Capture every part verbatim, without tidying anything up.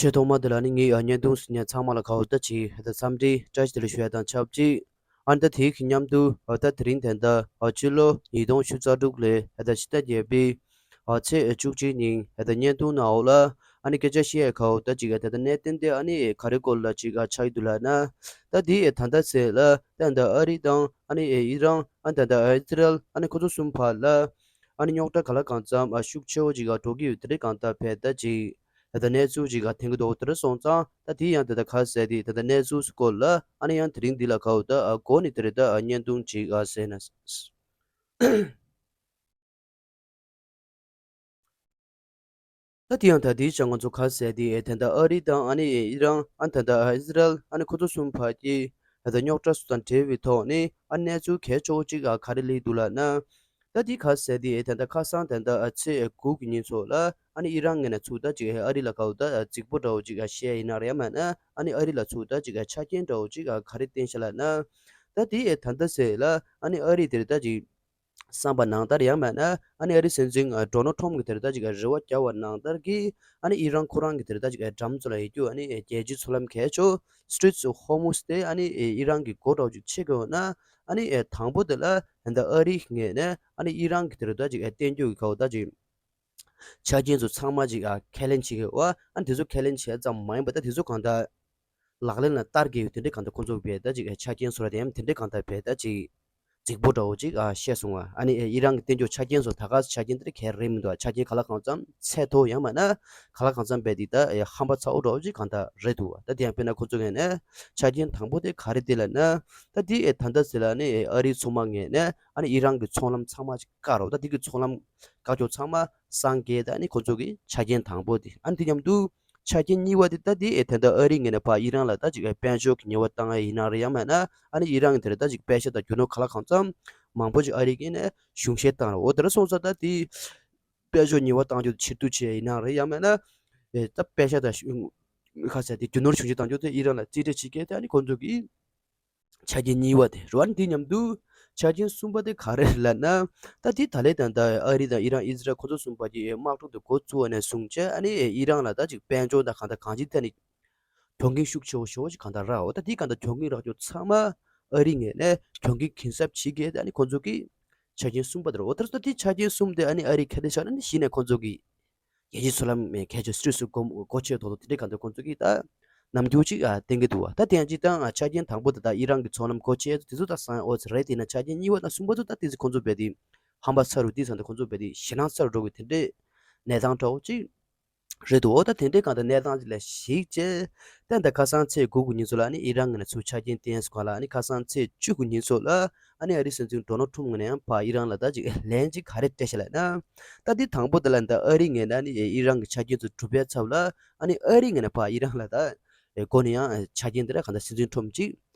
ཆེས་ཐོག་མ་དེ་ལ་ནི་ངའི་ཨ་བརྙན་ཐུང་གཟིགས་མཁན་ཚང་མ་ལ་ག་འོ་ད་ཅིག་ད་འཚམས་འདྲི་བཀྲ་ཤིས་བདེ་ལེགས་ཞུ་ཡ་དང་ཆབས་ཅིག་ཨ་ནི་ད་དེའི་གི་མཉམ་དུ་ཨ་ད་དེ་རིང་དེ་འདྲ་ཨ་ཕྱི་ལོ་ཉིས་སྟོང་བཅུ་རྩ་དྲུག་ལོའི་ཨ་ད་ཕྱི་ཟླ་བརྒྱད་པའི་ཨ་ཚེས་བཅུ་གཅིག་ཉིན་ཨ་ད་བརྙན་ཐུང་ནང་འོག་ལ་ཨ་ནི་སྐད་ཆ་བཤད་ཡ་ག་འོ་ད་ཅིག་ཨ་ད་ད་གནད་དོན་དེ་ཨ་ནི་ག་རེ་སྐོར་ལ་ཅིག་ཨ་ཆགས་ཀྱི་འདུག་ལབ་ན། ད་དེ་ཨ་ད་ད་ཟེར་ལ་ད་ད་ཨ་རི་དང་ཨ་ནི་ཨི་རན་ཨ་ད་ད་ཨི་སི་རལ་ཨ་ནི་ཁོ་ཚོ་གསུམ་བར་ལ་ཨ་ནི་རྙོག་དྲ་གང་ལ་གང་འཚམ་ཨ་ཤུགས་ཆེ་བོ་ཅིག་ཨ་འགྲོ་གི་ཡོད། དེ་རིང་གང་ལྟར་བས་ད་ཅིག་ད་ལྟ་གནས་ཚུལ་ཅིག་ཨ་ཐོན་གྱི་འདུག་དེ་འདྲ་སོང་ཙང་ད་དེ་ཡང་ད་ལྟ་ག་ཟེར་དེ་ད་ལྟ་གནས་ཚུལ་སྐོར་ལ་ཨ་ནི་ཡང་དེ་རིང་འདི་ལ་ག་འོ་ད་ཨ་འགོ་ནས་དེ་རེད་ད་ཨ་བརྙན་ཐུང་ཅིག་ཨ་ཟེར་ན། ད་དེ་ཡང་ད་དེའི་ཆ་ང་ཚོ་ག་ཟེར་དེ་ཨེ་ད་ལྟ་ཨ་རི་དང་ཨ་ནི་ཨི་རན་ཨ་ད་ལྟ་ཨི་སི་རལ་ཨ་ནི་ཁོ་ཚོ་གསུམ་བར་གྱི་ད་ལྟ་རྙོག་དྲ་སོགས་དང་འབྲེལ་བའི་ཐོག་ནས་ཨ་གནས་ཚུལ་གལ་ཆེ་བོ་ཅིག་ཨ་ག་རེ་སླེབས་འདུག་ལབ་ན། ད་དེ་ག་ཟེར་དེ་ཨེ་ད་ལྟ་ཁ་སང་ད་ལྟ་ཨ་ཚེས་དགུ་གི་ཉིན་ཚོ་ལ་ཨ་ནི་ཨི་རན་ངོས་ནས་ཚུར་ད་ཅིག་ཨེ་ཨ་རི་ལ་ག་འོ་ད་ཨ་རྫིག་པོ་འདྲ་བོ་ཅིག་ཨ་བཤད་ཡིན་ན་རེད་ཡང་མིན་ན་ཨ་ནི་ཨ་རི་ལ་ཚུར་ད་ཅིག་ཨ་ཆ་རྐྱེན་འདྲ་བོ་ཅིག་ཨ་ག་རེ་བསྟན་ཤག་ལབ་ན། ད་དེ་ཨེ་ད་ལྟ་ཟེར་ལ་ཨ་ནི་ཨ་རི་དེར་ད་ཅིག་བསམ་པ་ནང་ལྟར་ཡང་མིན་ན་ཨ་ནི་ཨ་རི་སྲིད་འཛིན་ཨ་ཌོ་ནལ་ཊམ་གྱིས་དེར་ད་ཅིག་ཨ་རེ་བ་བརྒྱབ་པ་ནང་ལྟར་གྱི་ཨ་ནི་ཨི་རན་ཁོ་རང་གི་དེར་ད་ཅིག་ཨ་འགྲམ་ཚོ་ལ་ཡོད་རྒྱུ་ཨ་ནི་ཨེ་རྒྱལ་སྤྱིའི་མཚོ་ལམ་གལ་ཆེ་Straits of Hormuz དེ་ཨ་ནི་ཨེ་ཨི་རན་གྱིས་སྒོ་འདྲ་བོ་ཅིག་ཕྱེ་དགོས་ན་ཨ་ནི་ཨེ་དང་པོ་དེ་ལ་ད་ལྟ་ཨ་རིའི་ངོས་ནས་ཨ་ནི་ཨི་རན་གྱི་དེར་ད་ཅིག་ཨེ་བསྟན་རྒྱུ་གི་ག་འོ་ད་ཅིག་ཆ་རྐྱེན་ཚོ་ཚང་མ་ཅིག་ཨ་ཁས་ལེན་བྱེད་ཀྱི་ཡོད། ཨ་ནི་དེ་ཚོ་ཁས་ལེན་བྱས་ཙམ་མ་ཡིན་པ་ད་དེ་ཚོ་གང་ལྟར་ལག་ལེན་ལ་བསྟར་གྱི་ཡོད། དེ་འདྲའི་གང་ལྟར་ཁོང་ཚོ་བས་ད་ཅིག་ཨ་ཆ་རྐྱེན་བཟོ་ར་དེ་ཡང་དེ་འདྲའི་གང་ལྟར་བས་ད་ཅིག་རྫིག་པོ་འདྲ་བོ་ཅིག་ཨ་བཤད་སོང་བ། ཨ་ནི་ཨེ་ཨི་རན་གྱི་བསྟན་རྒྱུ་ཆ་རྐྱེན་ཚོ་ད་ག་ཆ་རྐྱེན་དེ་ག་རེ་མི་འདུག་ཆ་རྐྱེན་ག་ལ་གང་འཚམ་ཚད་མཐོ་ཡང་མིན་ན་ག་ལ་གང་འཚམ་བས་དེ་ད་ཨེ་ཧམ་པ་ཚ་བོ་འདྲ་བོ་ཅིག་གང་ལྟར་རེད་འདུག་ད་དེ་ཡང་དཔེར་ན་ཁོང་ཚོ་ངོས་ནས་ཆ་རྐྱེན་དང་པོ་དེ་ག་རེ་དེ་ལབ་ན། ད་དེ་ཨེ་ད་ལྟ་ཟེར་ལ་ནི་ཨེ་ཨ་རིའི་མཚོ་དམག་ངོས་ནས་ཨ་ནི་ཨི་རན་གྱི་མཚོ་ལམ་ཚང་མ་ཅིག་བཀག་རོགས། ད་དེ་གི་མཚོ་ལམ་བཀག་ཕྱོགས་ཚང་མ་སངས་རྒྱས་ད་ནི་ཁོ་ཚོ་གི་ཆ་རྐྱེན་དང་པོ་དེ། ཨ་ནི་དེ་མཉམ་དུ་ཆ་རྐྱེན་གཉིས་པ་དེ་ད་དེ་ཨེ་ད་ལྟ་ཨ་རི་ངོས་ནས་ཕར་ཨི་རན་ལ་ད་ཅིག་ཨེ་དཔལ་འབྱོར་གྱི་ཉེས་པ་བཏང་ཡ་ཡིན་ན་རེད་ཡང་མིན་ན་ཨ་ནི་ཨི་རན་གྱི་དེ་རེད་ད་ཅིག་པེ་ཤ་དང་རྒྱུ་ནོར་ག་ལ་གང་འཚམ་མང་པོ་ཅིག་ཨ་རི་གི་ནས་གཞུང་བཞེས་བཏང་རོགས། འོ་དེ་འདྲ་སོང་ཙང་ད་དེ་དཔལ་འབྱོར་ཉེས་པ་བཏང་རྒྱུ་དེ་ཕྱིར་བསྡུ་བྱེད་ཡ་ཡིན་ན་རེད་ཡང་མིན་ན་ཨེ་ད་པེ་ཤ་དང་ཁ་ཟེར་དེ་རྒྱུ་ནོར་གཞུང་བཞེས་བཏང་རྒྱུ་དེ་ཨི་རན་ལ་རྩིས་སྤྲད་བྱེད་མཁན་དེ་ཨ་ནི་ཁོང་ཚོ་གི་ཆ་རྐྱེན་གཉིས་པ་དེ་རེད། ཨ་ནི་དེ་མཉམ་དུ་ཆ་རྐྱེན་གསུམ་པ་དེ་ག་རེ་རེད་ལབ་ན། ད་དེ་ད་ལན་ད་ལྟ་ཨ་རི་དང་ཨི་རན་ཨི་ཟི་རལ་ཁོ་ཚོ་གསུམ་པ་གྱི་དམག་འཁྲུག་དེ་འགོ་བཙུགས་པ་ནས་བཟུང་བྱས་ཨ་ནི་ཨི་རན་ལ་ད་ཅིག་དཔལ་འབྱོར་དང་གང་དང་གང་ཅིའི་ཐད་ནས་གྱོང་གུན་ཤུགས་ཆེ་བོ་ཞེ་བོ་ཞིག་གང་དང་རག་འོ་ད་དེ་གང་དང་གྱོང་གུན་རག་རྒྱུ་ཚང་མ་ཨ་རི་ངོས་ནས་གྱོང་གུན་གུན་གསབ་བྱེད་མཁན་དེ་ཨ་ནི་ཁོ་ཚོ་གི་ཆ་རྐྱེན་གསུམ་པ་དེ་རེད། འོ་ད་ད་དེ་ཆ་རྐྱེན་གསུམ་དེ་ཨ་ནི་ཨ་རི་ཁ་ཏ་ཤར་ཨ་ནི་གཞི་ནས་ཁོ་ཚོ་གི་རྒྱལ་སྤྱིའི་མཚོ་ལམ་གལ་ཆེ་སུད་སུ་སྒོ་སྒོ་ཕྱེ་ཐོག་ཏུ་དེ་འདྲའི་གང་དུ་ཁོང་ཚོ་གིས་ད་རྣམ་འགྱུར་ཅིག་ཨ་བསྟན་གྱི་འདུག་བ། ད་དེ་ཡང་ཅིག་ད་ཆ་རྐྱེན་དང་པོ་དེ་ད་ཨི་རན་གྱི་མཚོ་ལམ་སྒོ་ཕྱེ་དེ་ཚོ་ད་སང་ཨོ་ཙི་རེད། དེ་ན་ཆ་རྐྱེན་གཉིས་པ་དང་གསུམ་པ་ཚོ་ད་དེ་ཚོ་ཁོང་ཚོ་བས་དེ་ཧམ་པ་ཚ་རུ་དེ་ཚང་དུ་ཁོང་ཚོ་བས་དེ་ཞེད་སྣང་ཚ་རུ་འགྲོ་གི་དེ་འདྲའི་གནས་སྟངས་འདྲ་བོ་ཅིག་རེད་འདུག་འོ་ད་དེ་འདྲའི་གང་ད་གནས་སྟངས་ཅིག་ལ་གཞིགས་བྱས་ད་ད་ཁ་སང་ཚེས་དགུ་གི་ཉིན་ཚོ་ལ་ནི་ཨི་རན་ངོས་ནས་ཚུར་ཆ་རྐྱེན་བསྟན་སོང་ག་ལ་ནི་ཁ་སང་ཚེས་བཅུ་གི་ཉིན་ཚོ་ལ། ཨ་ནི་ཨ་རིའི་སྲིད་འཛིན་ཌོ་ནལ་ཊམ་ངོས་ནས་ཡང་ཕར་ཨི་རན་ལ་ད་ཅིག་ལན་ཅིག་ག་རེ་སྤྲད་ཤག་ལབ་ན། ད་འདི་དང་པོ་དེ་ལ་ད་ཨ་རི་ངོས་ནས་ནི་ཨི་རན་གྱི་ཆ་རྐྱེན་ཚོ་གྲུབ་པའི་ཚབ་ལ་ཨ་ནི་ཨ་རི་ངོས་ནས་ཕར་ཨི་རན་ལ་ད་སྒོ་ནས་ཡང་ཆ་རྐྱེན་དེ་འདྲ་གང་ལྟར་སྲིད་འཛིན་ཊམ་ཅིག་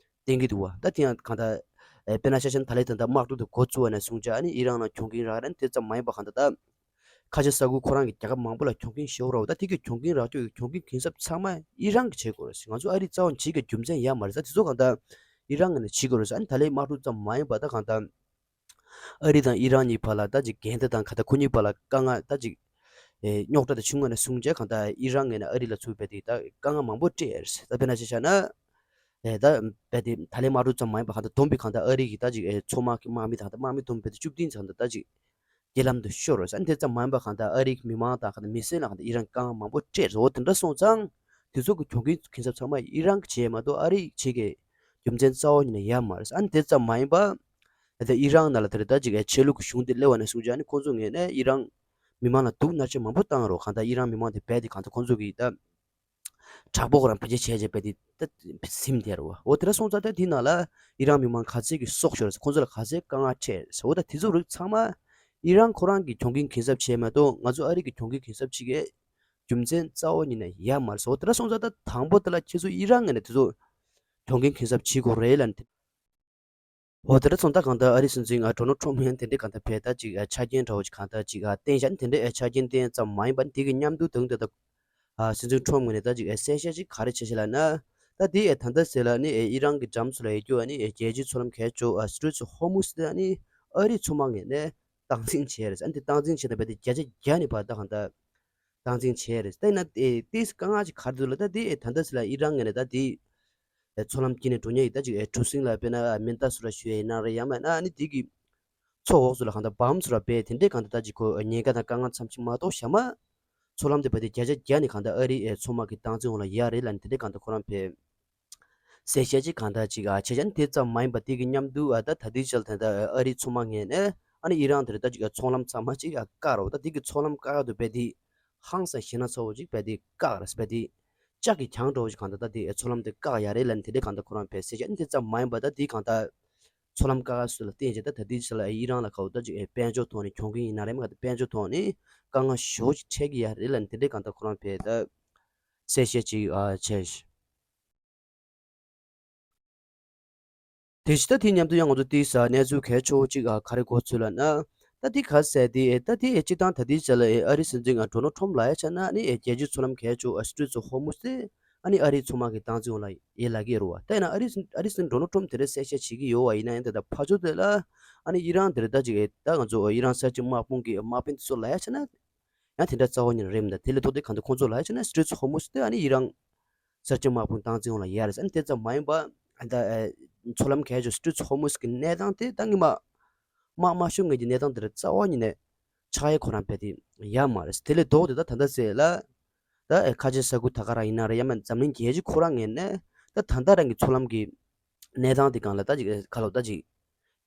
བསྟན་གྱི་འདུག་བ། ད་དེ་ཡང་གང་ལྟར་དཔེར་ན་ཆ་བཞག་ན་ད་ལན་ད་ལྟ་དམག་འཁྲུག་དེ་འགོ་བཙུགས་པ་ནས་བཟུང་བྱས་ཨ་ནི་ཨི་རན་ལ་གྱོང་གུན་རག་རན་དེ་ཙམ་མ་ཡིན་པ་གང་ལྟར་ད། ཁ་ཆེ་ས་ཁུལ་ཁོ་རང་གི་རྒྱལ་ཁབ་མང་པོ་ལ་གྱོང་གུན་ཞེ་པོ་རག་འོ་ད་དེ་གི་གྱོང་གུན་རག་རྒྱུ་ཡི་གྱོང་གུན་གུན་གསབ་ཚང་མ་ཨི་རན་གྱིས་བྱེད་དགོས་རེད་ཟེར། ང་ཚོ་ཨ་རི་རྩ་བ་ནས་བྱེད་ཀྱི་རྒྱུ་མཚན་ཡོད་མ་རེད་ཟེར། དེ་ཚོ་གང་ལྟར་ཨི་རན་ངོས་ནས་བྱེད་དགོས་རེད་ཟེར། ཨ་ནི་ད་ལན་དམག་འཁྲུག་ཙམ་མ་ཡིན་པ་ད་གང་ལྟར་ཨ་རི་དང་ཨི་རན་གཉིས་བར་ལ་ད་ཅིག་འགལ་ཟླ་དང་གང་ལྟར་ཁོ་གཉིས་བར་ལ་དཀའ་ངལ་ད་ཅིག་རྙོག་དྲ་དེ་བྱུང་བ་ནས་བཟུང་བྱས་གང་ལྟར་ཨི་རན་ངོས་ནས་ཨ་རི་ལ་ཚུར་རྦད་དེ་ད་དཀའ་ངལ་མང་པོ་སྤྲད་ཡོད་རེད་ཟེར། ད་དཔེར་ན་ཆ་བཞག་ན་ད་རྦད་དེ་ད་ལན་དམག་འཁྲུག་ཙམ་མ་ཡིན་པ་གང་ལྟར་བསྡོམས་པའི་གང་ལྟར་ཨ་རི་གི་ད་ཅིག་མཚོ་དམག་གི་དམག་མི་དང་ད་དམག་མི་བསྡོམས་རྦད་དེ་བཅུ་བདུན་ཙམ་ད་ད་ཅིག་རྒྱལ་ལམ་དུ་ཤོར་རོ་ཟེར། ཨ་ནི་དེ་ཙམ་མ་ཡིན་པ་གང་ལྟར་ཨ་རིའི་མི་མང་དང་གང་ལྟར་མི་སེར་ལ་གང་ལྟར་ཨི་རན་དཀའ་ངལ་མང་པོ་སྤྲད་རོ། དེ་འདྲ་སོང་ཙང་དེ་ཚོ་གི་གྱོང་གུན་གུན་གསབ་ཚང་མ་ཨི་རན་གྱིས་བྱས་མ་གཏོགས་ཨ་རིས་བྱེད་ཀྱི་རྒྱུ་མཚན་རྩ་བ་ཉིད་ནས་ཡོད་མ་རེད། ཨ་ནི་དེ་ཙམ་མ་ཡིན་པ་ད་ལྟ་ཨི་རན་ནང་ལ་དེ་རེད་ད་ཅིག་ཆོས་ལུགས་ཀྱི་གཞུང་དེ་སླེབས་པ་ནས་བཟུང་བྱས་ཨ་ནི་ཁོང་ཚོ་ངོས་ནས་ཨི་རན་མི་མང་ལ་སྡུག་མནར་གཅོད་མང་པོ་བཏང་རོ། གང་ལྟར་ཨི་རན་མི་མང་དེ་རྦད་དེ་གང་ལྟར་ཁོང་ཚོ་གི་ད། དྲག་པོ་ཁོ་རང་བེད་སྤྱོད་བྱས་བྱས་པས་དེ་ད་ཟིན་བསྡད་རེད་བ། འོ་དེ་འདྲ་སོང་ཙང་ད་དེ་ནང་ལ་ཨི་རན་མི་མང་ག་ཚད་ཀྱི་སྲོག་ཤོར་ཟེར། ཁོང་ཚོ་ལ་ག་ཚད་དཀའ་ངལ་འཕྲད་ཟེར། འོ་ད་དེ་ཚོ་རིགས་ཚང་མ་ཨི་རན་ཁོ་རང་གི་གྱོང་གུན་གུན་གསབ་བྱས་མ་གཏོགས་ང་ཚོ་ཨ་རི་གི་གྱོང་གུན་གུན་གསབ་བྱེད་ཀྱི་རྒྱུ་མཚན་རྩ་བ་ཉིད་ནས་ཡོད་མ་རེད་ཟེར། འོ་དེ་འདྲ་སོང་ཙང་ད་དང་པོ་དེ་ལ་ཁྱེད་ཚོ་ཨི་རན་ངོས་ནས་དེ་ཚོ་གྱོང་གུན་གུན་གསབ་བྱེད་དགོས་རེད་ལབ་ནས། འོ་དེ་འདྲ་སོང་ཙང་གང་ལྟར་ཨ་རི་སྲིད་འཛིན་ཨ་ཌོ་ནལ་ཊམ་ཡང་དེ་འདྲའི་གང་ལྟར་བས་ད་ཅིག་ཨ་ཆ་རྐྱེན་འདྲ་བོ་ཅིག་གང་ལྟར་ཅིག་ཨ་བསྟན་བཞག་ནི་དེ་འདྲའི་ཨ་ཆ་རྐྱེན་བསྟན་ཙམ་མ་ཡིན་པ་ནི་དེ་གི་མཉམ་དུ་དང་དེ་ད་ཨ་སྲིད་འཛིན་ཊམ་ངོས་ནས་ད་ཅིག་ཨ་གསལ་བཤད་ཅིག་ག་རེ་བྱས་ཤག་ལབ་ན། ད་དེ་ཨ་ད་ལྟ་ཟེར་ལ་ནི་ཨ་ཨི་རན་གྱི་འགྲམ་ཚོ་ལ་ཡོད་རྒྱུ་ཨ་ནི་ཨ་རྒྱལ་སྤྱིའི་མཚོ་ལམ་གལ་ཆེ་ཨ་Straits of Hormuz དེ་ཨ་ནི་ཨ་རིའི་མཚོ་དམག་ངོས་ནས་སྟངས་འཛིན་བྱས་རེད། ཨ་ནི་དེ་སྟངས་འཛིན་བྱས་ན་རྦད་དེ་བརྒྱ་ཆ་བརྒྱ་ནས་ཕར་ད་གང་ལྟར། སྟངས་འཛིན་བྱས་རེད། ད་ཡིན་ན་ཨེ་ཏིས་དཀའ་ངལ་ཅིག་ག་རེ་འདུག་ལབ་ད་དེ་ཨེ་ད་ལྟ་སི་ལ་ཨི་རན་ངོས་ནས་ད་དེ་ཨེ་མཚོ་ལམ་དཀྱིལ་ནས་འགྲོ་མཁན་གྱི་ད་ཅིག་ཨེ་གྲུ་གཟིངས་ལ་དཔེར་ན་མེ་མདའ་བཟོ་ར་ཞུ་ཡ་ཡིན་ན་རེད། ཡང་མིན་ན་ཨ་ནི་དེ་གི་མཚོ་འོག་སུ་ལ་གང་ལྟར་བམ་བཟོ་ར་བས་དེ་འདྲའི་གང་ལྟར་ད་ཅིག་ཁོ་ཉེན་ཁ་དང་དཀའ་ངལ་ཙམ་ཅིག་མ་གཏོགས་ཞག་མ་མཚོ་ལམ་དེ་བ་དེ་བརྒྱ་ཆ་བརྒྱ་ནས་གང་ལྟར་ཨ་རིའི་ཨེ་མཚོ་དམག་གི་སྟངས་འཛིན་འོག་ལ་ཡ་རེད་ལབ་ནས་དེ་འདྲའི་གང་ལྟར་ཁོ་རང་བས་གསལ་བཤད་ཅིག་གང་ལྟར་ཅིག་ཨ་བྱས་ཙང་དེ་ཙམ་མ་ཡིན་པ་དེ་གི་མཉམ་དུ་ཨ་ད་ད་ལྟའི་ཆར་དེ་ད་ཨ་རིའི་མཚོ་དམག་ངོས་ནས་ཨ་ནི་ཨི་རན་དེ་རེད་ད་ཅིག་ཨ་ཚོང་ལམ་ཚང་མ་ཅིག་ཨ་བཀག་རོགས། ད་དེ་གི་ཚོང་ལམ་བཀག་ཡག་དུ་བས་དེ་ཧང་སང་ཞེ་ན་ཚ་བོ་ཅིག་བས་དེ་བཀག་རེད་བས་དེ་ལྕགས་ཀྱི་གྱང་འདྲ་བོ་ཅིག་གང་ལྟར་ད་དེ་ཨ་ཚོང་ལམ་དེ་བཀག་ཡ་རེད་ལབ་ནས་དེ་འདྲའི་གང་ལྟར་ཁོ་རང་བས་གསལ་བཤད་ཨ་ནི་དེ་ཙམ་མ་ཡིན་པ་ད་དེ་གང་ལྟར་ཚོང་ལམ་བཀག་ཡག་སུ་ལ་བརྟེན་བྱས་ད་ད་ལྟའི་ཆར་ལ་ཨི་རན་ལ་ག་བོ་ད་ཅིག་ཨེ་དཔལ་འབྱོར་ཐོག་ནས་གྱོང་གུན་ཡིན་ན་རེད་མ་ག་ད་དཔལ་འབྱོར་ཐོག་ནས་དཀའ་ངལ་ཞེ་པོ་ཅིག་འཕྲད་ཀྱི་ཡ་རེད་ལབ་ནས་དེ་འདྲའི་གང་ལྟར་ཁོ་རང་བས་ད་གསལ་བཤད་ཅིག་ཨ་བྱས། དེ་བཞིན་ད་དེ་མཉམ་དུ་ཡང་ང་ཚོ་དེའི་ས་གནས་ཚུལ་གལ་ཆེ་བོ་གཅིག་ཨ་ག་རེ་གོ་ཚུལ་ལབ་ན། ད་དེ་ག་ཟེར་དེ་ཨེ་ད་དེ་ཨེ་སྤྱི་བཏང་ད་དེའི་ཆ་ལ་ཨེ་ཨ་རི་སྲིད་འཛིན་ཨ་ཌོ་ནལ་ཊམ་ལབ་ཡ་ཆ་ན་ཨ་ནི་ཨེ་རྒྱལ་སྤྱིའི་མཚོ་ལམ་གལ་ཆེ་བོ་ཨ་སི་ཊྲེཊ་ཨོཕ་ཧོར་མུཛ་དེ་ཨ་ནི་ཨ་རིའི་མཚོ་དམག་གི་སྟངས་འཛིན་འོག་ལ་ཨེ་ལབ་ཀྱི་ཡོད་རེད་བ། ད་ཡིན་ན་ཨ་རི་སྲིད་ཨ་རི་སྲིད་འཛིན་ཌོ་ནལ་ཊམ་དེ་འདྲ་གསལ་བཤད་བྱེད་ཀྱི་ཡོད་བ་ཡིན་ན་ཡང་ད་ད་ཕར་ཕྱོགས་དེ་ལ་ཨ་ནི་ཨི་རན་དེ་འདྲ་ད་ཅིག་ཨེ་ད་ང་ཚོ་ཨི་རན་གསར་བརྗེ་དམག་དཔུང་གི་དམག་དཔོན་དེ་ཚོ་ལབ་ཡ་ཆ་ན། ཡང་དེ་འདྲ་རྩ་བ་ཉིད་ནས་རེད་མི་འདུག་དེ་ལས་ལྡོག་སྟེ་གང་ལྟར་ཁོང་ཚོ་ལ་ཡ་བྱས་ན་སི་ཊྲེཊ་ཧོར་མུཛ་དེ་ཨ་ནི་ཡི་རང་གསར་བརྗེ་དམག་དཔུང་སྟངས་འཛིན་འོག་ལ་ཡ་རེད། ཨ་ནི་དེ་ཙམ་མ་ཡིན་པ་ཨ་ད་ཨ་མཚོ་ལམ་གས་ཆོ་སི་ཊྲེཊ་ཧོར་མུཛ་གི་གནས་སྟངས་དེ་ད་ངེས་མ་དམག་དམག་ཤོག་ངོས་ཀྱི་གནས་སྟངས་དེ་རྩ་བ་ཉིད་ནས་ཆགས་ཡ་ཁོ་རང་རྦད་དེ་ཡ་མ་རེད། དེ་ལས་ལྡོག་སྟེ་ད་ད་ལྟ་ཟེར་ལ་ད་ཨ་ཁ་ཆེ་ས་ཁུལ་ད་ག་རང་ཡིན་ན་རེད། ཡང་མིན་འཛམ་གླིང་རྒྱལ་སྤྱི་ཁོ་རང་ངོས་ནས་ད་ད་ལྟ་རང་གི་མཚོ་ལམ་གི་གནས་སྟངས་དེ་སྒང་ལ་ད་ཅིག་ཁ་ལོ་ད་ཅིག་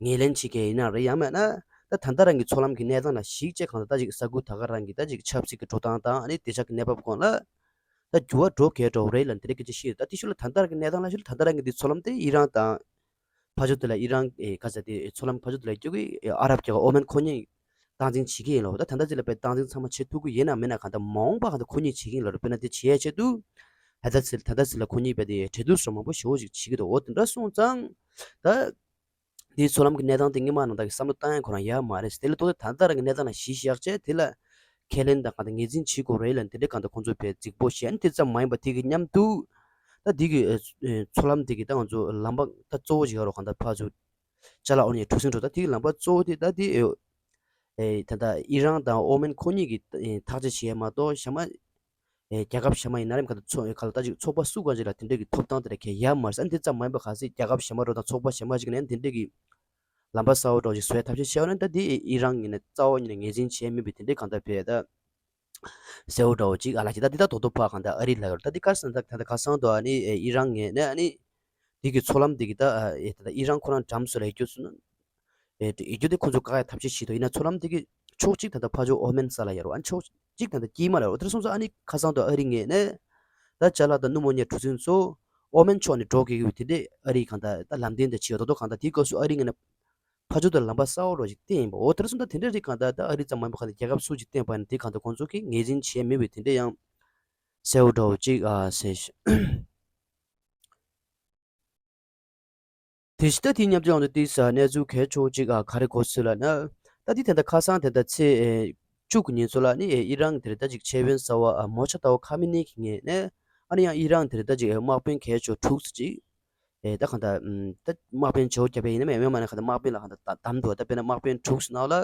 ངོས་ལེན་བྱེད་མཁན་ཡིན་ན་རེད། ཡང་མིན་ན་ད་ད་ལྟ་རང་གི་མཚོ་ལམ་གྱི་གནས་སྟངས་ལ་གཞིགས་བྱས་གང་ལྟར་ད་ཅིག་ས་ཁུལ་ད་ག་རང་གི་ད་ཅིག་ཆབ་སྲིད་ཀྱི་འགྲོ་སྟངས་དང་ཨ་ནི་དེ་ཆགས་ཀྱི་གནས་བབ་སྒང་ལ་ད་འགྱུར་བ་འགྲོ་གས་འགྲོ་རེད་ལབ་དེ་འདྲ་སྐད་ཆ་བཤད་ཡོད། ད་དེ་ཤུལ་ལ་ད་ལྟ་རང་གི་གནས་སྟངས་ལ་ཤུལ་ད་ལྟ་རང་གི་འདི་མཚོ་ལམ་དེ་ཨི་རན་དང་ཕར་ཕྱོགས་དེ་ལ་ཨི་རན་ཨེ་ག་ས་དེ་མཚོ་ལམ་ཕར་ཕྱོགས་དེ་ལ་སྐྱོད་ཀྱི་ཨ་རབ་རྒྱལ་ཁབ་ཨོ་མན་ཁོ་གཉིས་སྟངས་འཛིན་བྱེད་ཀྱི་ཡིན་ལབ། ད་ད་ལྟ་ཅིག་ལ་དཔེ་སྟངས་འཛིན་ཚང་མ་བྱེད་ཐུབ་ཀྱི་ཡིན་ན་མིན་ན་གང་ལྟར་མ་འོངས་པ་གང་ལྟར་ཁོ་གཉིས་བྱེད་ཀྱི་ཡིན་ལབ་རེད། དཔེར་ན་དེ་བྱེད་ཡས་ཆེད་དུ་ད་ལྟ་ཚེ་ད་ལྟ་ཚེ་ལ་ཁོ་གཉིས་དཔེ་དེ་གྲོས་བསྡུར་སོགས་མང་པོ་ཞེ་པོ་ཞིག་བྱེད་ཀྱི་འདུག་འོ་དེ་འདྲ་སོང་ཙང་ད་དེའི་མཚོ་ལམ་གྱི་གནས་སྟངས་དེ་སྔོན་མ་ནང་ལྟར་གྱི་བསམ་བློ་བཏང་ཡ་ཁོ་རང་ཡག་མ་རེད། དེ་ལ་ལྟོས་ཏེ་ད་ལྟ་རང་གི་གནས་སྟངས་ལ་གཞི་བཞག་བྱས་དེ་ལ་ཁས་ལེན་དང་གང་ལྟར་ངོས་འཛིན་བྱེད་དགོས་རེད་ལབ་དེ་འདྲའི་གང་ལྟར་ཁོང་ཚོ་དཔེ་རྫིག་པོ་བཤད་ནས་དེ་ཙམ་མ་ཡིན་པ་དེ་གི་མཉམ་དུ་ད་དེ་གི་ཨེ་ཨེ་མཚོ་ལམ་དེ་གི་ད་ང་ཚོ་ལམ་པ་ད་གཙོ་བོ་ཞིག་ཡོད་རེད། གང་ལྟར་ཕར་ཚུར་ཅ་ལག་འོར་ནས་གྲུ་གཟིངས་འགྲོ་ད་དེ་གི་ལམ་པ་གཙོ་བོ་དེ་ད་དེ་ཨེ་ཨེ་ད་ལྟ་ཨི་རན་དང་ཨོ་མན་ཁོ་གཉིས་ཀྱིས་ཨེ་ཐག་གཅོད་བྱས་མ་གཏོགས་གཞན་མ་ཨེ་རྒྱལ་ཁབ་གཞན་མ་ཡིན་ན་རེམ་ཁ་ད་ཚོ་ཁ་ལ་ད་ཅིག་ཚོགས་པ་སུ་གང་ཅིག་ལ་དེ་འདྲས་ཀྱི་ཐོབ་ཐང་དེ་འདྲ་གས་ཡ་མ་རེད་ཟེར། ཨ་ནི་དེ་ཙམ་མ་ཡིན་པ་ག་ཚོད་རྒྱལ་ཁབ་གཞན་མ་རོ་དང་ཚོགས་པ་གཞན་མ་ཞིག་ནས་དེ་འདྲས་ཀྱི་ལམ་པ་གསར་པ་འདྲ་ཞིག་བཟོས་ཐབས་ཤེས་བྱས་པ་ན་ད་དེ་ཨི་རན་ངོས་ནས་རྩ་བ་ཉིད་ནས་ངོས་འཛིན་བྱས་མེད་པའི་དེ་འདྲས་གང་ལྟར་བས་ད་གསལ་བོ་འདྲ་བོ་ཅིག་ཨ་ལ་ཅིག་ད་དེ་ད་དོ་དོ་ཕ་གང་ལྟར་ཨ་རི་ལ་ཡོད་ད་དེ་གར་སོང་ད་ད་ད་ཁ་སང་དུ་ཨ་ནི་ཨི་རན་ངོས་ནས་ཨ་ནི་དེ་གི་མཚོ་ལམ་དེ་གི་ད་ཨ་ད་ཨི་རན་ཁོ་རང་འགྲམ་སུ་ལ་ཡོད་རྒྱུ་སུ་ན། ཨེ་དེ་ཡིད་སྐྱོ་དེ་ཁོ་ཚོ་བཀག་ཡ་ཐབས་ཤེས་བྱེད་དོ། ཡིན་ན་མཚོ་ལམ་དེ་གི་ཕྱོགས་གཅིག་ད་ལྟ་ཕ་ཇོ་ཨོ་མན་ས་ལ་ཡར་རོ། ཨ་ཕྱོགས་གཅིག་ད་ལྟ་དཀྱིལ་མ་ལ་ཡར་རོ། དེ་སོང་ཙང་ཨ་ནི་ཁ་སང་དུ་ཨ་རི་ངོས་ནས་ད་ཅ་ལག་དང་སྣུམ་འོ་ཉལ་གྲུ་གཟིངས་ཚོ་ཨོ་མན་ཕྱོགས་ནས་འགྲོ་དགོས་ཀྱི་ཡོད་དེ་འདྲས་ཨ་རི་གང་ལྟར་ད་ལམ་སྟོན་དེ་བྱེད་ཡོད་དོ། གང་ལྟར་དེའི་སྐབས་སུ་ཨ་རི་ངོས་ནས་ཕ་ཇོ་དུ་ལམ་པ་གསར་པ་འདྲ་ཞིག་བསྟན་ཡིན་པ། འོ་དེ་སོང་ཙང་དེ་འདྲས་རིགས་གང་ལྟར་ད་ཨ་རི་ཙམ་མ་ཡིན་པ་གང་ལྟར་རྒྱལ་ཁབ་སུ་ཅིག་བསྟན་པ་ཡིན་ན་དེ་གང་ལྟར་ཁོང་ཚོ་གིས་ངོས་འཛིན་བྱས་མེད་པའི་དེ་འདྲས་ཡང་གསལ་བོ་འདྲ་བོ་ཅིག་ཨ་ཟེར། དེ་བཞིན་ད་དེའི་མཉམ་དུ་ཡང་དུ་དེའི་ས་གནས་ཚུལ་གལ་ཆེ་བོ་གཅིག་ཨ་ག་རེ་གོ་སྲོལ་ལབ་ན། ད་དེ་ད་ལྟ་ཁ་སང་དེ་ད་ཚེས་ཨེ་བཅུ་གི་ཉིན་ཚོ་ལ་ནི་ཨེ་ཨི་རན་དེར་ད་ཅིག་ཆེ་དཔོན་གསར་བ་ཨ་མོ་ཅ་ཏའོ་ཁ་མི་ནི་གི་ངོས་ནས་ཨ་ནི་ཡང་ཨི་རན་དེར་ད་ཅིག་ཨེ་དམག་དཔོན་གལ་ཆེ་དྲུག་ཙམ་ཅིག་ཨེ་ད་གང་ད་ད་དམག་དཔོན་བྱེ་བ་བརྒྱབ་པ་ཡིན་ན་མེད་མེད་མ་ན་གང་ད་དམག་དཔོན་ལ་གང་ད་བདམས་འདུག་ད་དཔེར་ན་དམག་དཔོན་དྲུག་ཙམ་ནང་ལ་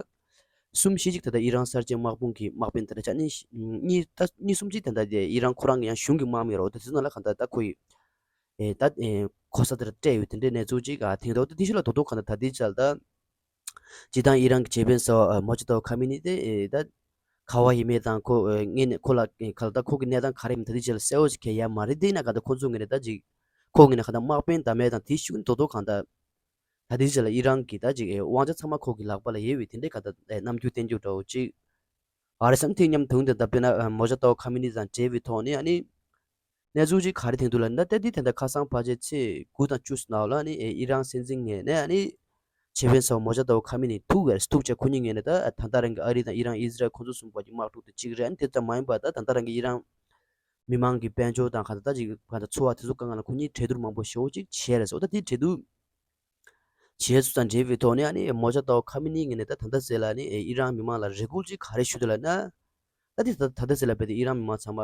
གསུམ་བཞི་ཅིག་ད་ལྟ་ཨི་རན་གསར་བརྗེ་དམག་དཔུང་གི་དམག་དཔོན་དེ་འདྲ་ཆགས་ནི་གཉིས་ད་གཉིས་གསུམ་ཅིག་ད་ལྟ་ཨི་རན་ཁོ་རང་གི་ཡང་གཞུང་གི་དམག་མི་རོ། ད་དེ་ཚོ་ནང་ལ་གང་ད་ད་ཁོ་ཡི་ཨེ་ད་ཨེ་གོ་ས་དེར་སྤྲད་ཡོད་དེ་འདྲའི་གནས་ཚུལ་ཅིག་ཨ་ཐེངས་ཐོག་ཏུ་དེ་ཤུལ་ལ་དོ་དོ་གང་ད་ད་ལྟའི་ཆར་ད་སྤྱི་བཏང་ཨི་རན་གྱི་ཆེ་དཔོན་ཟེར་བ་མོ་ཅི་ཏོ་ཁ་མི་ནི་དེ་ཨེ་ད་ཁ་བ་ཡིན་མེད་དང་ཁོ་ཨེ་ངས་ནས་ཁོ་ལ་ཨེ་ག་ལ་ད་ཁོ་གི་གནས་སྟངས་ག་རེ་ཡིན་ད་ལྟའི་ཆར་ལ་གསལ་བོ་ཞིག་གས་ཡ་མ་རེད། དེ་ན་གང་ད་ཁོ་ཚོ་ངོས་ནས་ད་ཅིག་ཁོ་ངོས་ནས་གང་ད་དམག་དཔོན་ད་མེད་དང་དེ་ཤུལ་དོ་དོ་གང་ད་ད་ལྟའི་ཆར་ལ་ཨི་རན་གྱི་ད་ཅིག་ཨེ་དབང་ཆ་ཚང་མ་ཁོ་གི་ལག་པ་ལ་ཡོད་པའི་དེ་འདྲའི་གང་ད་ཨེ་རྣམ་འགྱུར་བསྟན་རྒྱུ་འདྲ་བོ་ཅིག་ཨ་རི་སམ་ཐིང་མཉམ་དུ་དེ་ལྟ་བས་ན་མོ་ཅ་ཏའོ་ཁ་མི་ནི་དང་འབྲེལ་བའི་ཐོག་ནས་ཨ་ནི་གནས་ཚུལ་ཅིག་ག་རེ་ཐོན་འདུག་ལབ་ན། ད་འདི་དེ་འདྲ་ཁ་སང་ཕལ་ཆེར་ཚེས་དགུ་དང་བཅུ་ནང་ལ་ནི་ཨི་རན་སྲིད་འཛིན་ངོས་ནས་ཨ་ནི་ཆེ་དཔོན་ཟེར་བ་མོ་ཅ་ཏའོ་ཁ་མི་ནི་ཐུག་ཡོད་རེད། ཐུག་བྱས་ཁོ་གཉིས་ངོས་ནས་ད་ད་ལྟ་རང་གི་ཨ་རི་དང་ཨི་རན་ཨི་ཟི་རལ་ཁོ་ཚོ་གསུམ་བར་གྱི་དམག་འཁྲུག་དེ་གཅིག་རེད། ཨ་ནི་དེ་ཙམ་མ་ཡིན་པ་ད་ད་ལྟ་རང་གི་ཨི་རན་མི་མང་གི་དཔལ་འབྱོར་དང་གང་ལྟར་ད་ཅིག་གང་ལྟར་འཚོ་བ་དེ་ཚོ་དཀའ་ངལ་ལ་ཁོ་གཉིས་གྲོས་བསྡུར་མང་པོ་ཞེ་པོ་ཅིག་བྱས་རེད་ཟེར། འོ་ད་དེ་གྲོས་བསྡུར་བྱས་ཚུལ་དང་འབྲེལ་བའི་ཐོག་ནས་ཨ་ནི་མོ་ཅ་ཏའོ་ཁ་མི་ནི་ངོས་ནས་ད་ད་ལྟ་ཟེར་ལ་ནི་ཨི་རན་མི་མང་ལ་རེ་སྐུལ་ཅིག་ག་རེ་ཞུ་འདུག་ལབ་ན། ད་དེ་ད་ད་ལྟ་ཟེར་ལ་བས་དེ་ཨི་རན་མི་མང་ཚང་མ་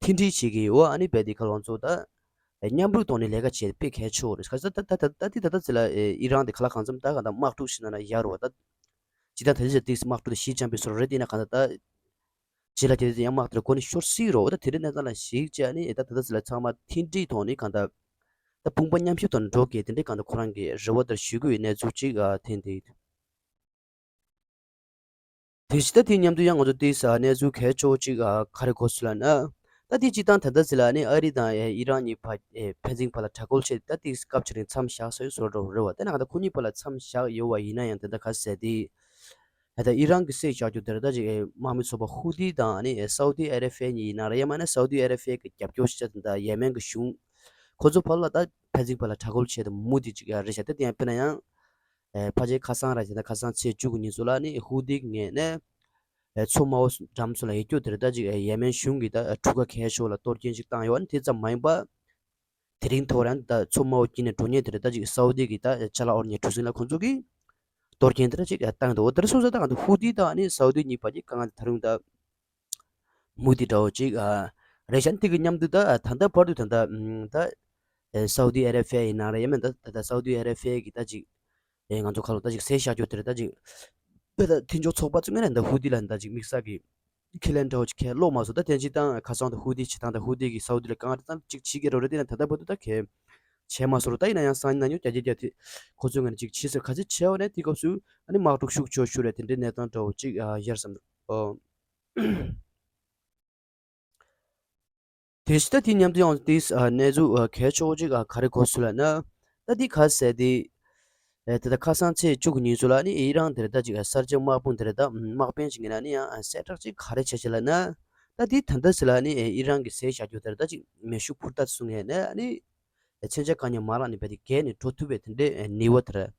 མཐུན་སྒྲིལ་བྱེད་ཀྱི་ཡོད། ཨ་ནི་བས་དེ་ཁ་ལོ་ང་ཚོ་ད་མཉམ་རུབ་ཐོག་ནས་ལས་ཀ་བྱེད་དཔེ་གལ་ཆེ་བོ་རེད། ཁ་ས་ད་ད་ད་ད་དེ་ད་ལྟ་ཟེར་ལ་ཨི་རན་དེ་ཁ་ལ་གང་འཚམ་ད་གང་ད་དམག་འཁྲུག་ཞིག་ན་ན་ཡ་རུ་བ་ད་ཇི་ལྟར་ད་ཅི་ཟེར་ཏིག་དམག་འཁྲུག་དེ་ཞི་འཇམ་པའི་སོར་རེད། དེ་ན་གང་ད་ད་ རྗེས་ལ་དེ་དེ་ཡང་དམག་དེར་མགོ་ནས་ཤོར་སྲིད་རོ། ད་དེ་རིང་གནས་སྟངས་ལ་གཞིགས་བྱས་ནས་ད་ད་ལྟ་ཟེར་ལ་ཚང་མ་མཐུན་སྒྲིལ་ཐོག་ནས་གང་ལྟར་ད་དཔུང་པ་མཉམ་གཤིབ་ཐོག་ནས་འགྲོ་དགོས་དེ་འདྲའི་གང་ལྟར་ཁོ་རང་གིས་རེ་བ་ལྟར་ཞུ་དགོས་པའི་གནས་ཚུལ་ཅིག་ཨ་ཐོན་འདུག། དེ་བཞིན་ད་དེ་མཉམ་དུ་ཡང་ང་ཚོ་དེའི་ས་གནས་ཚུལ་གལ་ཆེ་བོ་ཅིག་ཨ་ག་རེ་གོ་སོང་ལབ་ན། ད་དེ་སྤྱིར་བཏང་ད་ལྟ་ཟེར་ལ་ནི་ཨ་རི་དང་ཨེ་ཨི་རན་གཉིས་བར་ཨེ་ཕན་ཚུན་བར་ལ་དྲག་རྒོལ་བྱས་ད་དེ་སྐབས་ཅིག་རིང་མཚམས་བཞག་ས་ཡོད་བཟོ་འདྲ་རེད་བ། དེ་ན་ག་ད་ཁོ་གཉིས་བར་ལ་མཚམས་བཞག་ཡོད་བ་ཡིན་ན་ཡང་དེ་འདྲ་ག་ཟེར་དེ། ད་ཨི་རན་གྱི་སྲས་བཞག་རྒྱུ་དེར་ད་ཅིག་ཨེ་དམག་མི་ཚོགས་པ་ཧུ་ཏི་དང་ནི་ཨེ་སའུ་ཏི་ཨ་ར་ཕི་ཡ་གཉིས་ཡིན་ན་རེད། ཡང་མིན་ན་སའུ་ཏི་ཨ་ར་ཕི་ཡ་གི་རྒྱབ་སྐྱོར་ཞིག་བྱས་ད་ཡེ་མེན་གྱི་གཞུང་ཁོ་ཚོ་བར་ལ་ད་ཕན་ཚུན་བར་ལ་དྲག་རྒོལ་བྱས་ད་མུ་མཐུད་ཅིག་ཨ་རེད་བྱས། ད་དེ་ཡང་དཔེར་ན་ཡང་ཨེ་ཕལ་ཆེར་ཁ་སང་ར་བྱས་ད་ཁ་སང་ཚེས་བཅུ་དགུ་ཉིན་ཚོ་ལ་ནི་ཧུ་ཏི་ངོས་ནས་ཨེ་མཚོ་དམར་པོ་འགྲམ་ཚོ་ལ་ཡོད་རྒྱུ་དེར་ད་ཅིག་ཨེ་ཡེ་མེན་གཞུང་གིས་ད་ཨེ་གྲུ་ཁ་གས་ཤོག་ལ་གཏོར་སྐྱོན་ཅིག་བཏང་ཡོད། ཨ་ནི་དེ་ཙམ་མ་ཡིན་པ། དེ་རིང་ཐོག་རང་ད་མཚོ་དམར་པོ་དཀྱིལ་ནས་འགྲོ་མཁན་དེ་རེད། ད་ཅིག་སའུ་དི་གི་ད་ཅ་ལག་དབོར་མཁན་གྲུ་གཟིངས་ལ་ཁོང་ཚོ་གིས་གཏོར་སྐྱོན་དེ་འདྲ་ཅིག་བཏང་འདུག། དེ་འདྲ་སོང་ཙང་ད་ང་ཚོ་ཧུ་ཏི་དང་ནི་སའུ་དི་གཉིས་བར་གྱི་དཀའ་ངལ་དེ་ད་རུང་ད་མུ་མཐུད་འདྲ་བོ་ཅིག་རེད་ཤག། དེ་གི་མཉམ་དུ་ད་ད་ལྟ་བར་དུ་ད་ད་ད་སའུ་དི་ཨ་ར་ཕི་ཡ་ཡིན་ན་རེད། ཡང་མིན་ད་ད་སའུ་དི་ཨ་ར་ཕི་ཡ་གི་ད་ཅིག་ང་ཚོ་ཁ་ལོ་ད་ཅིག་ཟས་བཞག་རྒྱུ་དེ་རེད། ད་ཅིག་ད་མཐུན་ཕྱོགས་ཚོགས་པ་ཚོ་ངོས་ནས་ད་ཧུ་ཏི་ལ་ད་ཅིག་དམིགས་བསལ་གི་ཁས་ལེན་འདྲ་བོ་ཅིག་ཁས་ལོག་མ་སོང་། ད་དེ་ཅིག་དང་ཁ་སང་དུ་ཧུ་ཏི་ཅིག་དང་ད་ཧུ་ཏི་གིས་སའུ་དི་ལ་གང་རེ་དང་ཅིག་བྱེད་ཀྱི་རོ་རེད། དེ་ན་ད་ལྟ་བར་དུ་ད་གས་བྱས་མ་སོང་རོ། ད་ཡིན་ན་ཡང་སང་ཉིན་ཉོ་རྒྱ་རྒྱ་རྒྱ་དེ་ཁོ་ཚོའི་ངོས་ནས་ཅིག་བྱེད་ཟེར་ག་ཚོད་བྱས་འོ་ནས་དེ་སྐབས་སུ་ཨ་ནི་དམག་འཁྲུག་ཤུགས་ཆེ་ཤོས་རེད། དེ་འདྲའི་གནས་སྟངས་འདྲ་བོ་ཅིག་ཡར་བསམ་འདུག། དེ་བཞིན་ད་དེ་མཉམ་དུ་ཡང་དེ་གནས་ཚུལ་གལ་ཆེ་བོ་ཅིག་ག་རེ་གོ་སོང་ལབ་ན། ད་དེ་ག་ཟེར་དེ། ཨེ་དེ་ད་ཁ་སང་ཚེས་བཅུ་དགུ་ཉིན་ཚོ་ལ་ནི་ཨི་རན་དེར་ད་ཅིག་གསར་བརྗེ་དམག་དཔུང་དེར་ད་དམག་དཔོན་ཅིག་ཡིན་ན་ནི་ཡང་གསལ་བསྒྲགས་ཅིག་ག་རེ་བྱས་བྱས་ལབ་ན། ད་དེ་ད་ལྟ་ཟེར་ལ་ནི་ཨེ་ཨི་རན་གྱི་ཟས་བཞག་རྒྱུ་དེར་ད་ཅིག་མེ་ཤུགས་འཕུར་མདའ་གསུང་ཡས་ནས་ནི་མཚོན་ཆ་གང་ཉིད་མ་བླངས་ནས་བས་དེ་བརྒལ་ནས་འགྲོ་ཐུབ་པའི་དེ་འདྲའི་ནུས་པ་དེར་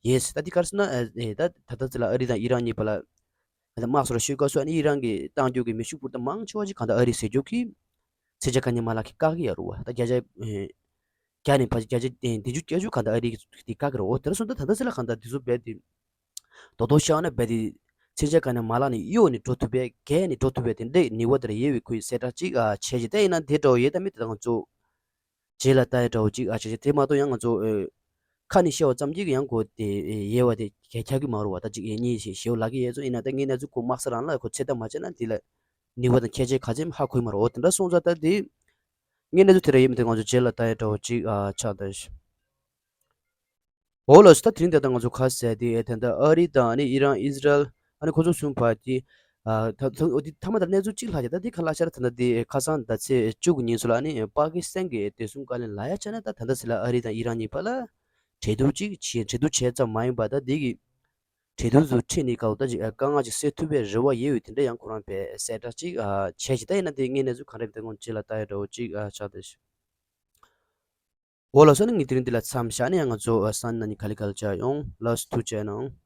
ཡོད་ཟེར། ད་དེ་ག་རེ་ཟེར་ན་ཨེ་ད་ད་ལྟ་ཟེར་ལ་ཨ་རི་དང་ཨི་རན་གཉིས་བར་ལ་དམག་སོར་ཤོད་སྐབས་སུ་ཨ་ནི་ཨི་རན་གྱིས་བཏང་རྒྱུ་གི་མེ་ཤུགས་འཕུར་མདའ་མང་ཆེ་བ་ཅིག་གང་ལྟར་ཨ་རིས་ཟས་རྒྱུ་གི་མཚོན་ཆ་གང་ཉིད་མ་བླངས་ཀྱི་བཀག་གི་ཡོད་རེད་བ། ད་བརྒྱ་ཆ་ཨེ་བརྒྱ་ནས་ཕལ་ཆེར་བརྒྱ་ཆ་ཨེ་བདུན་ཅུ་བརྒྱད་ཅུ་གང་ལྟར་ཨ་རི་གིས་དེ་བཀག་གི་རེད། འོ་དེར་སོང་ད་ད་ལྟ་ཟེར་ལ་གང་ལྟར་དེ་ཚོ་རྦད་དེ་རྡོག་རྡོག་བཤད་ན་རྦད་དེ་མཚོན་ཆ་གང་ཉིད་མ་བླངས་ནས་གཡོལ་ནས་འགྲོ་ཐུབ་པའི་བརྒལ་ནས་འགྲོ་ཐུབ་པའི་དེ་འདྲའི་ནུས་པ་དེར་ཡོད་པའི་ཁོའི་གསལ་བསྒྲགས་ཅིག་ཨ་བྱས་ཤིང་། དེ་ཡིན་ན་དེ་འདྲ་བོ་ཡོད་དམ་མེད་དེ་ད་ང་ཚོ་རྗེས་ལ་ལྟ་ཡ་འདྲ་བོ་ཅིག་ཨ་བྱས་བྱས། དེ་མ་གཏོགས་ཡང་ང་ཚོ་ཨེ་ཁ་ནས་བཤད་པ་ཙམ་གྱིས་ཡང་གོ་དེ་ཨེ་ཡལ་བ་དེ་གས་ཁྱབ་ཀྱི་མ་རེད་བ། ད་ཅིག་ཨེ་གཉིས་ཞེས་ཞེའུ་ལག་གི་ཡས་ཚོ་ཡིན་ན་ད་ངས་གནས་ཚུལ་གོ་དམག་ས་རང་ལ་གོ་ཚད་ལྟ་མ་བྱས་ན་དེ་ལ་ནུས་པ་དང་ཁྱད་ཆོས་ག་ཚད་ཧ་གོ་ཡི་མ་རེད། འོ་དེ་འདྲ་སོང་ཙང་ད་དེ་ངས་གནས་ཚུལ་དེ་ར་ཡིན་མི་དེ་ང་ཚོ་རྗེས་ལ་ལྟ་ཡ་འདྲ་བོ་ཅིག་ཨ་ཆགས་ད། འོ་ལགས་སོ། ད་དེ་རིང་དེ་ལྟར་ང་ཚོ་ཁ་གསལ་དེ་དེ་ལྟར་ཨ་རི་དང་ཨ་ནི་ཨི་རན་ཨི་ཟི་རལ་ཨ་ནི་ཁོ་ཚོ་གསུམ་བར་གྱི་ཨ་ད་ད་འོ་དེ་མཐའ་མ་ད་གནས་ཚུལ་གཅིག་ལྷག་ཀྱང་ད་དེ་ཁ་ལག་ཤར་ད་ད་དེ་ཁ་སང་ད་ཚེས་བཅུ་དགུ་ཉིན་སུ་ལ་ཨ་ནི་པ་ཀི་སི་ཐན་གྱི་བདེ་སྲུང་བཀའ་བློན་ལ་ཡ་ཆ་ན་ད་ད་ལྟ་ཟེར་ལ་ཨ་རི་དང་ཨི་རན་གཉིས་བར་ལ་གྲོས་བསྡུར་ཅིག་བྱས། གྲོས་བསྡུར་བྱས་ཙམ་མ་ཡིན་པར་ད་དེ་གི་གྲོས་བསྡུར་ཚོ་ཁྲིད་ནས་སྐབས་ད་ཅིག་དཀའ་ངལ་ཅིག་སེལ་ཐུབ་པའི་རེ་བ་ཡོད་ཡོད་དེ་འདྲ་ཡང་ཁོ་རང་པས་གསལ་བསྒྲགས་ཅིག་ཨ་བྱས་ཤིང་། ད་ཡིན་ན་དེ་དངོས་གནས་ཚུལ་གང་རེད་དེ་ཁོང་རྗེས་ལ་ལྟ་ཡ་འདྲ་བོ་ཅིག་ཨ་ཆགས་བསྡད་ཤག། འོ་ལགས་སོ། ནི་ངས་དེ་རིང་འདི་ལ་མཚམས་བཞག་ནས་ཡང་ང་ཚོ་ཨ་སང་ཉིན་ག་ལེ་ག་ལེ་བྱ་ཡོང་། ལགས་སོ། ཐུགས་རྗེ་གནང་།